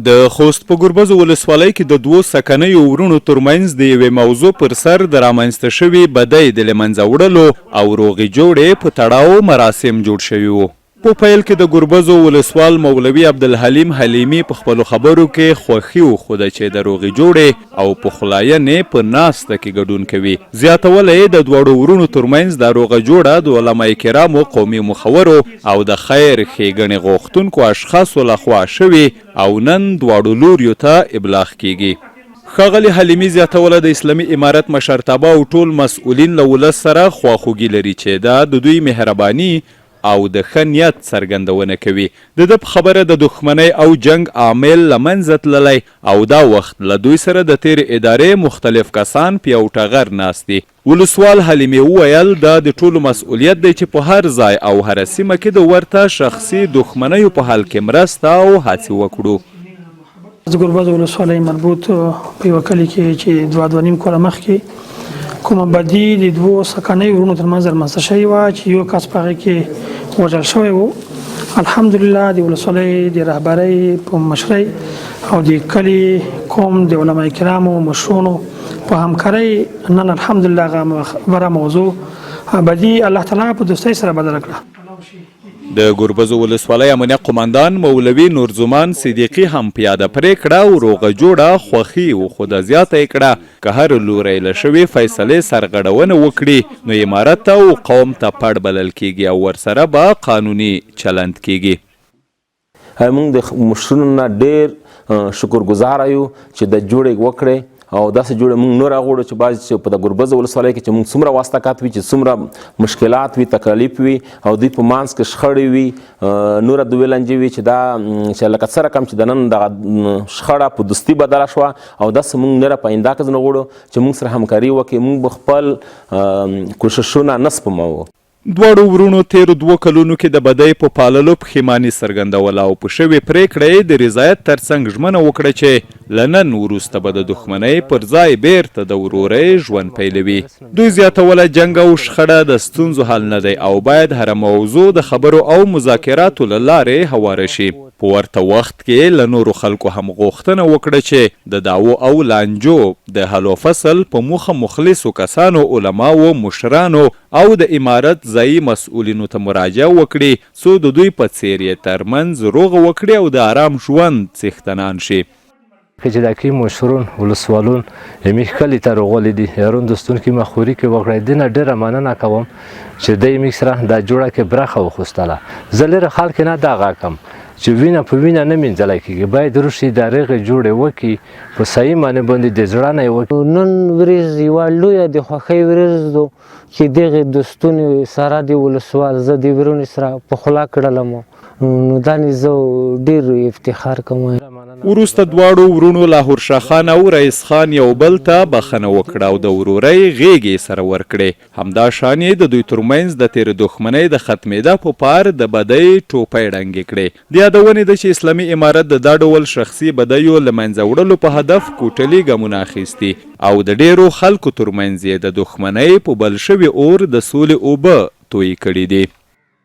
د خوست په ګربزو ولسوالۍ کې د دوو سکنیو وروڼو ترمنځ د یوې موضوع پر سر د رامنځته شوې بدۍ د له منځه وړلو او روغې جوړې په تړاو مراسم جوړ شوي وو. په پیل کې د ګربزو ولسوال مولوي عبدالحلیم حلیمي په خپلو خبرو کې خوښي وښوده چې د روغې جوړې او پخلاینې په ناسته کې ګډون کوي، زیاتوله یې د دواړو وروڼو ترمنځ دا روغه جوړه د علماء کرامو، قومي مخورو او د خیر ښېګڼې غوښتونکو اشخاصو له خوا شوې او نن دواړو لوریو ته ابلاغ کېږي. ښاغلي حلیمي زیاتوله، د اسلامي امارت مشرتابه او ټول مسؤلین له ولس سره خواخوږي لري چې دا د دوی مهرباني او د ښه نیت څرګندونه کوي. د ده په خبره د دښمنۍ او جنګ عامل له منځه تللی او دا وخت له دوی سره د تېرې ادارې مختلف کسان په یو ټغر ناست دي. ولسوال حلیمې وویل، دا د ټولو مسؤلیت دی چې په هر ځای او هره سیمه کې د ورته شخصي دښمنیو په حل کې مرسته او هڅې وکړو. د ګربز ولسوالۍ مربوط په یوه کلي کې چې دوه دوه نیم کاله مخکې کومه بدي د دوو سکنیو وروڼو ترمنځ رامنځته شوې وه چې یو کس په هغې کې وژل شوی و، الحمدلله د ولسوالۍ د رهبرۍ په مشرۍ او د کلي قوم د علما کرامو مشرونو په همکارۍ نن الحمدلله هغه خبره موضوع بدي الله تعالی په دوستۍ سره بدله کړه. د ګربزو ولسوالۍ امنیه قوماندان مولوي نورزمان صدیقي هم په یاده پرېکړه او روغه جوړه خوښي وښوده زیاته یې کړه، که هر لوری له شوې فیصلې سرغړونه وکړي، نو امارت او قوم ته پړ بلل کېږي او ورسره به قانوني چلند کېږي. موږ د مشرونو نه ډېر شکرګزاره یو چې د جوړې وکړې او داسې جوړې موږ نور غوړو چې بعضې چې په د ګربز ولسوالۍ کې چې موږ څومره واسطه وي، چې څومره مشکلات وي، تکالیف وي او دوی په مانځ کې شخړې وي، نوره دوی لانجې وي، چې دا چې لکه څه رقم چې د نن دغه شخړه په دوستي بدله شوه او داسې موږ نوره په آینده کې ځنه غواړو چې موږ سره همکاري وکړي، موږ به خپل کوششونه نه سپموو. دواړو وروڼو تېرو دوو کلونو کې د بدۍ په پاللو پښېماني څرګندوله او په شوې پرېکړه یې د رضایت ترڅنګ ژمنه وکړه چې له نن وروسته به د دښمنۍ پر ځای بېرته د ورورۍ ژوند پیلوي. دوی زیاتوله، جنګ او شخړه د ستونزو حل نه دی او باید هره موضوع د خبرو او مذاکراتو له لارې هواره شي. په ورته وخت کې یې له نورو خلکو هم غوښتنه وکړه چې د دعوو او لانجو د حل و فصل په موخه مخلصو کسانو، علماوو، مشرانو او د امارت ځايي مسؤلینو ته مراجعه وکړي، څو د دوی په څېر یې تر منځ روغه وکړي او د ارام ژوند څښتنان شي. که چې دا کی مشرون ولسوالون یمی ښکلی ته روغلی دي، یارون دوستون کی مخوری کې وکړی، دینه ډیره مننه کوم چې دی میږ سره دا جوړه کې برخه وخوستله. زه لره خلک نه دا غږ کوم چې وینه په وینه نه مینځلی کیږي، باید روشي دا رغې جوړې وکړي په صحیح معنی باندې د زړه نه یې وکړي. نن ورځ یوه لویه د خوښۍ ورځ ده چې دغې دوستونې سره د ولسوال زه د ورونې سره پخلا کړلم، نو دا نه زه ډېر افتخار کوم. وروسته دواړو وروڼو لاهور شاه خان او رئیس خان یو بل ته بخښنه وکړه او د ورورۍ غېږې یې سره ورکړې. همدا شان یې د دوی ترمنځ د تېرې دښمنۍ د ختمېدا په پار د بدۍ ټوپۍ ړنګې کړې. د یادونې ده چې اسلامي امارت د دا ډول شخصي بدیو له منځه وړلو په هدف کوټلي ګامونه اخیستي او د ډېرو خلکو ترمنځ یې د دښمنۍ په بل شوي اور د سولې اوبه تویې کړې دي.